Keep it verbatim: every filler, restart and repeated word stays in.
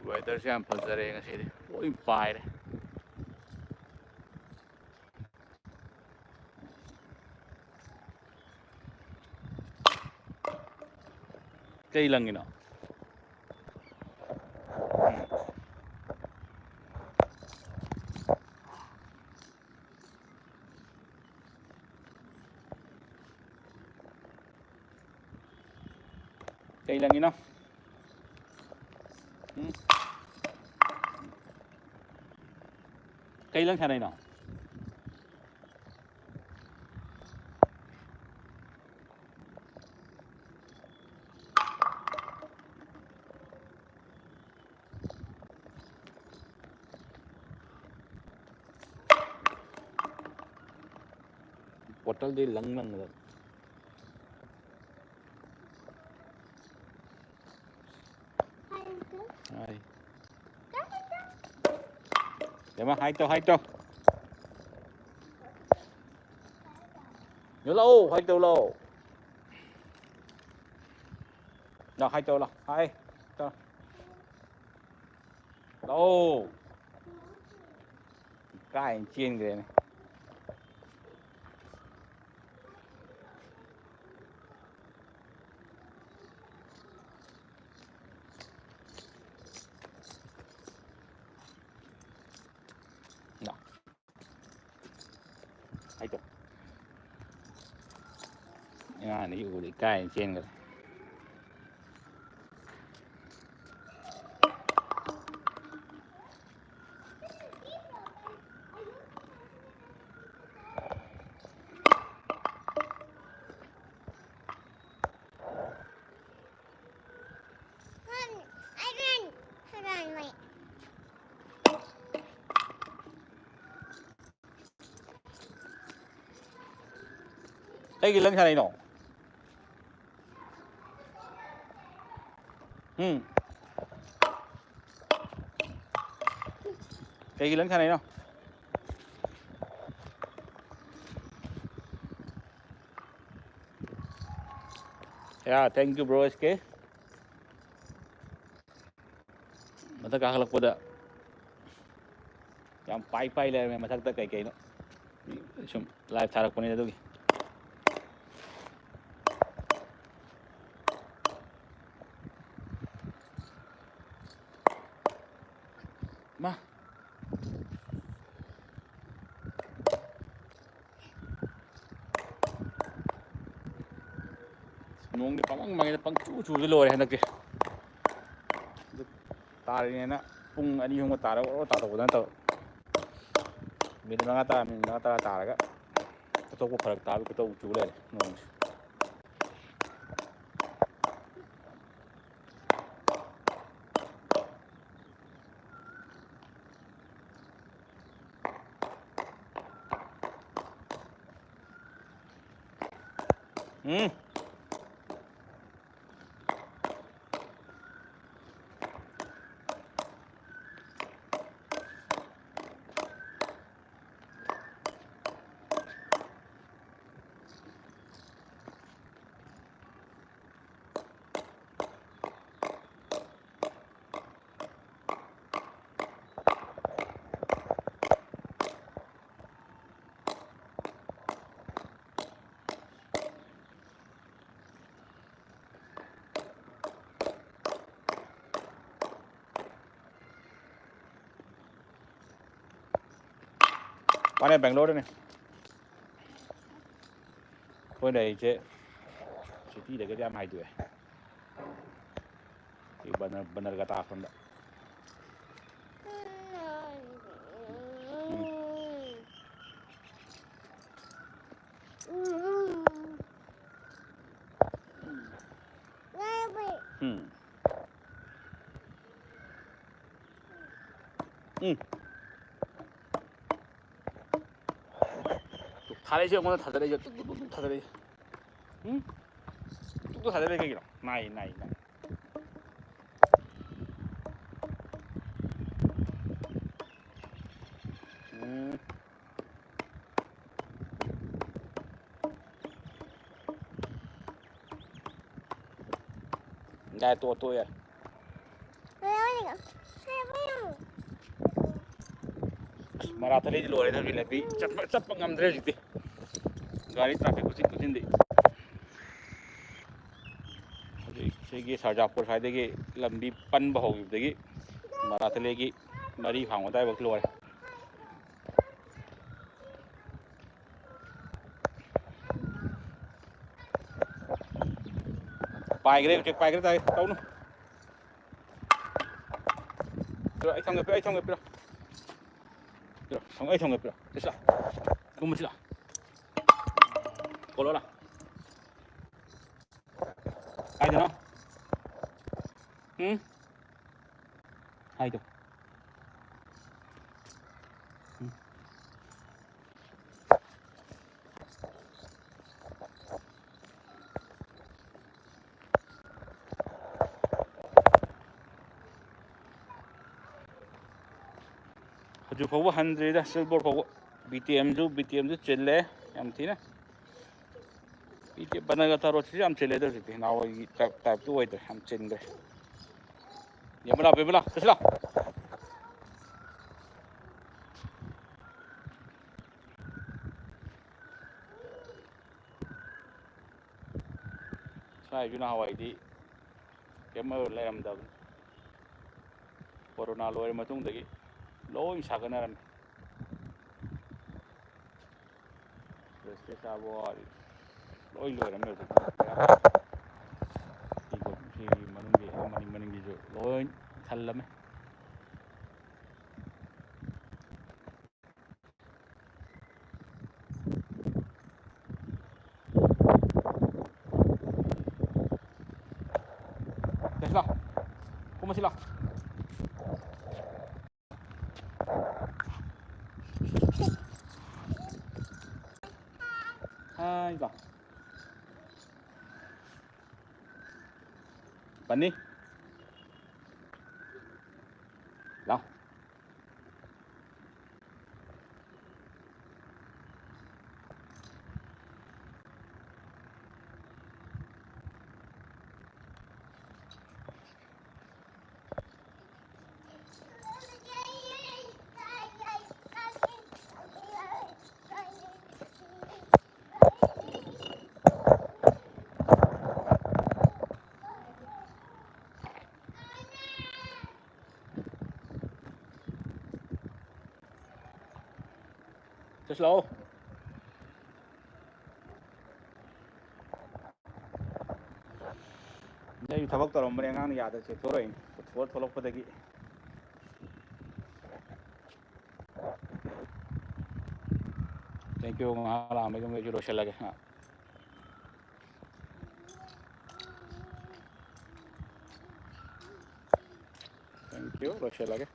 Weatherꯁꯦ ꯌꯥꯝ ꯐꯖꯔꯦ ꯉꯁꯤꯗꯤ, ꯂꯣꯏ ꯄꯥꯏꯔꯦ꯫ ꯀꯩ ꯂꯪꯒꯤꯅꯣ? ꯀꯩ ꯂꯪꯒꯤꯅꯣ? ꯎꯝ? ꯀꯩ ꯂꯪ ꯁꯥꯟꯅꯩꯅꯣ? ꯕꯣꯇꯜꯗꯤ ꯂꯪ ꯂꯪꯒꯗꯕ꯫ ꯍꯥꯏ꯫ ꯕꯦꯝꯃ, ꯍꯥꯏ ꯇꯧ, ꯍꯥꯏ ꯇꯧ꯫ ꯌꯣ, ꯂꯥꯛꯑꯣ, ꯍꯥꯏ ꯇꯧ, ꯂꯥꯛꯑꯣ꯫ ꯂꯥꯛꯑꯣ, ꯍꯥꯏ ꯇꯧ, ꯂꯥꯛꯑꯣ, ꯍꯥꯏ ꯇꯧ꯫ ꯂꯥꯛꯑꯣ꯫ ꯀꯥꯏ ꯆꯦꯟꯈ꯭ꯔꯦꯅꯦ꯫ ꯅꯣ꯫ ꯍꯥꯏꯗꯣ꯫ ꯑꯉꯥꯡꯗꯒꯤ ꯎꯕꯗ ꯏꯀꯥꯏꯅ ꯆꯦꯟꯈ꯭ꯔꯦ꯫ ꯀꯩꯒꯤ ꯂꯪ ꯁꯥꯟꯅꯩꯅꯣ? ꯎꯝ? ꯀꯩꯒꯤ ꯂꯪ ꯁꯥꯟꯅꯩꯅꯣ? Yeah, thank you, bro, S K. ꯃꯊꯛ ꯀꯥꯈꯠꯂꯛꯄꯗ ꯌꯥꯝ ꯄꯥꯏ ꯄꯥꯏ ꯂꯩꯔꯝꯃꯦ ꯃꯊꯛꯇ ꯀꯩ ꯀꯩꯅꯣ꯫ ꯁꯨꯝ ꯂꯥꯏꯚ ꯊꯥꯔꯛꯄꯅꯤꯗ ꯑꯗꯨꯒꯤ꯫ ꯃꯥ꯫ ꯅꯣꯡꯗꯤ ꯄꯪꯃꯪ ꯃꯪꯉꯦꯗ, ꯄꯪꯆꯨ ꯆꯨꯕꯗ ꯂꯣꯏꯔꯦ ꯍꯟꯗꯛꯇꯤ꯫ ꯑꯗꯨ ꯇꯥꯔꯤꯅꯦꯅ ꯄꯨꯡ ꯑꯅꯤ ꯑꯍꯨꯝꯒ ꯇꯥꯔꯒ ꯑꯣꯔꯣ ꯇꯥꯊꯣꯛꯄꯗ ꯅꯠꯇꯕ, ꯃꯤꯅꯤꯠ ꯃꯉꯥ ꯇꯔꯥ, ꯃꯤꯅꯤꯠ ꯃꯉꯥ ꯇꯔꯥ ꯇꯥꯔꯒ ꯆꯠꯊꯣꯛꯄ ꯐꯔꯛ ꯇꯥꯕꯒꯤ ꯈꯨꯇꯧ ꯆꯨ ꯂꯩꯔꯦ ꯅꯣꯡꯁꯦ꯫ ꯎꯝ꯫ ꯃꯥꯅꯦ, ꯕꯦꯡꯒ꯭ꯂꯣꯔꯗꯅꯦ꯫ ꯑꯩꯈꯣꯏ ꯂꯩꯔꯤꯁꯦ ꯁꯤꯇꯤꯗꯒꯤꯗꯤ ꯌꯥꯝ ꯍꯥꯏꯗꯣꯛꯑꯦ꯫ ꯁꯤ ꯕꯅꯔ-, ꯕꯅꯔꯒꯇꯥ ꯁꯣꯝꯗ꯫ ꯎꯝ꯫ ꯎꯝ꯫ ꯎꯝ꯫ ꯊꯥꯔꯛꯏꯁꯦ ꯑꯩꯉꯣꯟꯗ ꯊꯥꯖꯔꯛꯏꯁꯦ꯫ ꯇꯨꯛ ꯇꯨꯛ ꯇꯨꯛ ꯇꯨꯛ ꯊꯥꯖꯔꯛꯏꯁꯦ꯫ ꯎꯝ? ꯇꯨꯛ ꯇꯨꯛ ꯊꯥꯖꯔꯛꯏ ꯀꯩꯒꯤꯅꯣ? ꯅꯥꯏ, ꯅꯥꯏ, ꯅꯥꯏ꯫ ꯎꯝ꯫ ꯌꯥꯔꯦ, ꯇꯣꯛꯑꯣ, ꯇꯣꯛꯑꯣ, ꯌꯥꯔꯦ꯫ ꯂꯣꯏꯔꯦ, ꯂꯣꯏꯔꯦ꯫ ꯑꯁ, ꯃꯔꯥ ꯊꯂꯤꯗꯤ ꯂꯣꯏꯔꯦꯗ ꯍꯧꯖꯤꯛ ꯂꯝꯕꯤ ꯆꯠꯄ, ꯆꯠꯄ ꯉꯝꯗ꯭ꯔꯦ ꯍꯧꯖꯤꯛꯇꯤ꯫ ꯒꯥꯔꯤ traffic ꯈꯨꯆꯤꯟ ꯈꯨꯆꯤꯟꯗꯤ꯫ ꯍꯧꯖꯤꯛ ꯁꯤꯒꯤ ꯁꯔꯖꯥꯄꯨꯔ ꯁ꯭ꯋꯥꯏꯗꯒꯤ ꯂꯝꯕꯤ ꯄꯟꯕ ꯍꯧꯈꯤꯕꯗꯒꯤ ꯃꯔꯥ ꯊꯂꯤꯒꯤ ꯃꯔꯤ ꯐꯥꯡꯕ ꯑꯗꯨꯋꯥꯏꯐꯥꯎ ꯂꯣꯏꯔꯦ꯫ ꯄꯥꯏꯈ꯭ꯔꯦ ꯍꯧꯖꯤꯛ, ꯄꯥꯏꯈ꯭ꯔꯦ, ꯇꯥꯏ, ꯇꯧꯅꯨ꯫ ꯄꯤꯔꯣ, ꯑꯩ ꯊꯝꯒꯦ, ꯄꯤꯔꯣ, ꯑꯩ ꯊꯝꯒꯦ, ꯄꯤꯔꯣ꯫ ꯄꯤꯔꯣ, ꯊꯝꯒꯦ, ꯑꯩ ꯊꯝꯒꯦ, ꯄꯤꯔꯣ꯫ ꯁꯤ ꯂꯥꯎ꯫ ꯀꯨꯝꯃꯁꯤ ꯂꯥꯎ꯫ ꯀꯣꯜꯂꯣ ꯂꯥꯎ꯫ ꯀꯥꯏꯗꯅꯣ? ꯎꯝ? ꯍꯥꯏꯗꯣ꯫ ꯎꯝ꯫ ꯍꯧꯖꯤꯛ ꯐꯥꯎꯕ ꯍꯟꯗ꯭ꯔꯤꯗ, ꯁꯤꯜꯕꯣꯔ ꯐꯥꯎꯕ꯫ ꯕꯤ ꯇꯤ ꯑꯦꯝꯁꯨ, ꯕꯤ ꯇꯤ ꯑꯦꯝꯁꯨ ꯆꯤꯜꯂꯦ ꯌꯥꯝ ꯊꯤꯅ꯫ ꯕꯤ ꯇꯤ ꯑꯦꯝ, ꯕꯅꯒꯇꯥ ꯔꯣꯗꯁꯤꯁꯨ ꯌꯥꯝ ꯆꯤꯜꯂꯦꯗ ꯍꯧꯖꯤꯛꯇꯤ, ꯅꯍꯥꯟꯋꯥꯏꯒꯤ ꯇꯥꯏꯞ, ꯇꯥꯏꯞꯇꯨ ꯑꯣꯏꯗ꯭ꯔꯦ, ꯌꯥꯝ ꯆꯤꯟꯈ꯭ꯔꯦ꯫ ꯌꯦꯡꯕ ꯂꯥꯛꯑꯣ, ꯌꯦꯡꯕ ꯂꯥꯛꯑꯣ, ꯆꯠꯁꯤ ꯂꯥꯛꯑꯣ꯫ ꯁ꯭ꯋꯥꯏꯁꯨ ꯅꯍꯥꯟꯋꯥꯏꯗꯤ ꯀꯩꯝ ꯂꯩꯔꯝꯗꯕꯅꯤ꯫ ꯀꯣꯔꯣꯅꯥ ꯂꯣꯏꯔ ꯃꯇꯨꯡꯗꯒꯤ ꯂꯣꯏ ꯁꯥꯒꯠꯅꯔꯝꯃꯤ꯫ ꯔꯦꯁꯇꯦ ꯆꯥꯕ ꯋꯥꯔꯤ ꯂꯣꯏ ꯂꯣꯏꯔꯝꯃꯦ ꯍꯧꯖꯤꯛ꯫ ꯁꯤ ꯃꯅꯨꯡꯒꯤ, ꯃꯅꯤꯡ, ꯃꯅꯤꯡꯒꯤꯁꯨ ꯂꯣꯏ ꯊꯜꯂꯝꯃꯦ꯫ ꯂꯥꯎ꯫ ꯀꯨꯝꯃꯁꯤ ꯂꯥꯎ꯫ ꯍꯥꯏ ꯂꯥꯎ꯫ ꯕꯟꯅꯤ꯫ ꯂꯥꯎ꯫ ꯆꯠꯁꯤ ꯂꯥꯛꯑꯣ꯫ ꯑꯩꯁꯨ ꯊꯕꯛ ꯇꯧꯔꯝꯕꯅꯦ, ꯑꯉꯥꯡꯅ ꯌꯥꯗ ꯆꯦꯟꯊꯣꯔꯛꯏꯅꯤ꯫ ꯊꯣꯛ-, ꯊꯣꯛꯂꯛꯄꯗꯒꯤ꯫ Thank you, ꯉꯥꯏꯍꯥꯛ ꯂꯥꯛꯑꯝꯕꯩꯗꯨꯃ ꯑꯩꯁꯨ ꯂꯣꯏꯁꯤꯜꯂꯒꯦ꯫ ꯑꯥ꯫ Thank you, ꯂꯣꯏꯁꯤꯜꯂꯒꯦ꯫